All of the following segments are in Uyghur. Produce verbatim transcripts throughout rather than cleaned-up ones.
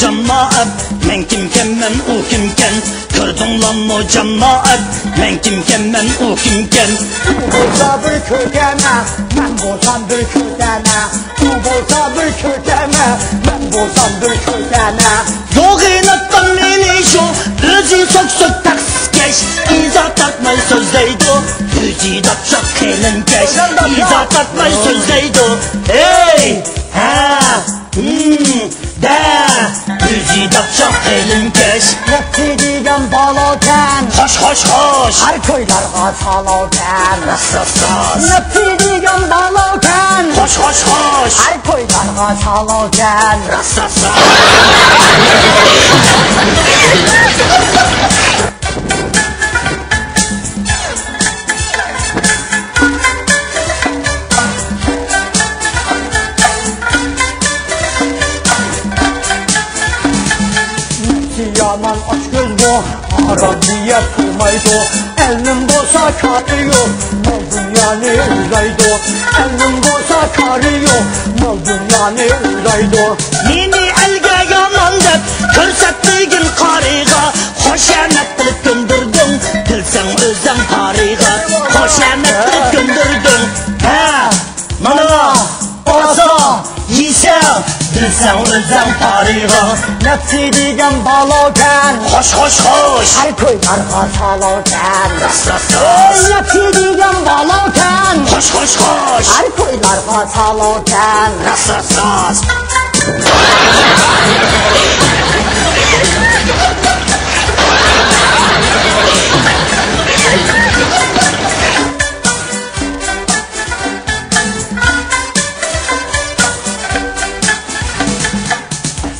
جامائەت، مەن كىمكەن، مەن ئۇ كىمكەن؟ كۆردۈڭلارمۇ جامائەت، مەن كىمكەن، مەن ئۇ كىمكەن؟ ئۇ بولسا بىر كۆركەمە، مەن بولسام بىر كۆركەمە. ئۇ بولسا بىر كۆركەمە، مەن بولسام بىر كۆركەمە. يوغىناتقان مېنى شۇ، ئۆزى سوك-سوك تاكسىكەش، ئىزا تارتماي سۆزلەيدۇ. ئۆزى داپچاق قېلىنكەش، ئىزا تارتماي سۆزلەيدۇ. ھەي! ھە! ھىم! دە! ئۆزى داپچاق قېلىنكەش. نەپسى دېگەن بالاكەن. خوش، خوش، خوش. ھەر كويلارغا سالاكەن. راست، راست، راست. نەپسى دېگەن بالاكەن. خوش، خوش، خوش. ھەر كويلارغا سالاكەن. راست، راست، راست. نەپسى يامان ئاچكۆز بۇ، ھارامنى يەپ تۇرمايدۇ. ئەلنىڭ بولسا كارى يوق، مال دۇنيانى ئويلايدۇ. ئەلنىڭ بولسا كارى يوق، مال دۇنيانى ئويلايدۇ. مېنى ئەلگە يامان دەپ كۆرسەتمىگىن قارىغا، خۇشامەت قىلىپ كۆندۈردۈڭ، بىلسەڭ ئۆزۈڭ پارىغا. خۇشامەت قىلىپ كۆندۈردۈڭ، ھە، مانا، ئاسا، يېسەڭ، بىلسەڭ ئۆزۈڭ پارىغا. نەپسى دېگەن بالاكەن. خوش، خوش، خوش. ھەر كويلارغا سالاكەن. راست، راست، راست. نەپسى دېگەن بالاكەن. خوش، خوش، خوش. ھەر كويلارغا سالاكەن. راست، راست، راست.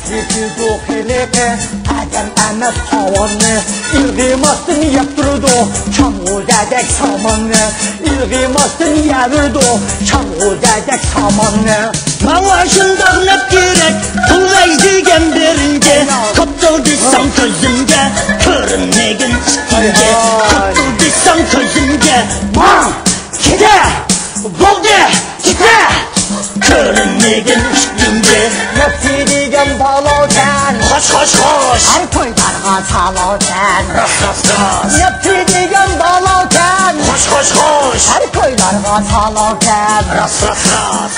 يېتىدۇ خېلىقى ئادەم ئەمەس ھايۋاننى، ئىلغىماستىن يەپ تۇرىدۇ چامغۇردەك ساماننى. ئىلغىماستىن يەۋېرىدۇ چامغۇردەك ساماننى. ماڭا شۇنداق نەپ كېرەك، قۇللاي دېگەن بىرىنچى. قاپتۇ دېسەڭ كۆزۈمگە، كۆرۈنمىگىن ئىككىنچى. قاپتۇ دېسەڭ كۆزۈمگە، ماڭ! كېتە! بولدى! كېتە! كۆرۈنمىگىن ئىككىنچى. نەپسى دېگەن بالاكەن. خوش، خوش، خوش. ھەر كويلارغا سالاكەن. راست، راست، راست. نەپسى دېگەن بالاكەن. خوش، خوش، خوش. ھەر كويلارغا سالاكەن. راست، راست، راست.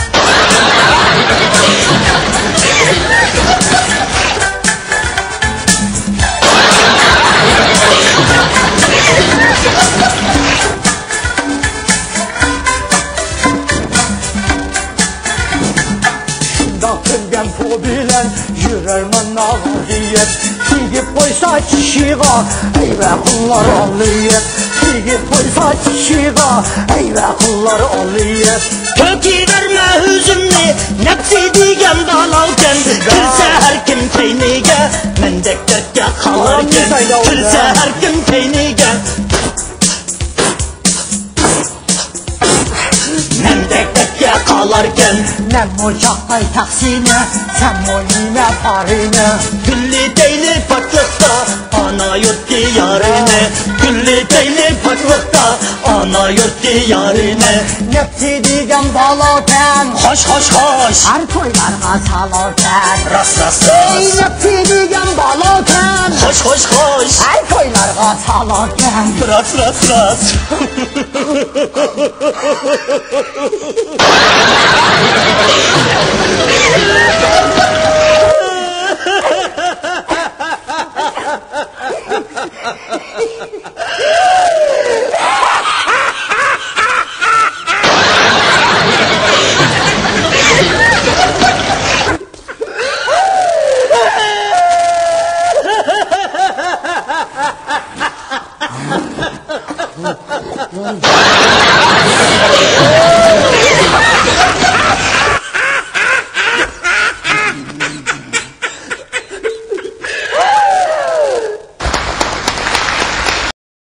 شۇنداق كۆنگەن پۇ بىلەن يۈرەرمەن ناغزىيىپ. تېگىپ قويسا چىشىغا، ھەيۋە قىلار ئالىيىپ. تېگىپ قويسا چىشىغا، ھەيۋە قىلار ئالىيىپ. تۆكۈۋەرمە ئۆزۈمنى، نەپسى دېگەن بالاكەن. كىرسە ھەر كىم كەينىگە، مەندەك دەردكە قالاركەن. كىرسە ھەر كىم كەينىگە. مەندەك دەردكە قالاركەن. مەنمۇ چاقاي تاخسىنى، سەنمۇ يېمە پارىنى. گۈللىتەيلى پاكلىقتا ئانا يۇرت دىيارىنى. گۈللىتەيلى پاكلىقتا ئانا يۇرت دىيارىنى. نەپسى دېگەن بالاكەن. خوش، خوش، خوش. ھەر تويلارغا سالاكەن. راست، راست، راست. ئەي نەپسى دېگەن بالاكەن. خوش، خوش، خوش. ھەر تويلارغا سالاكەن. راست، راست، راست.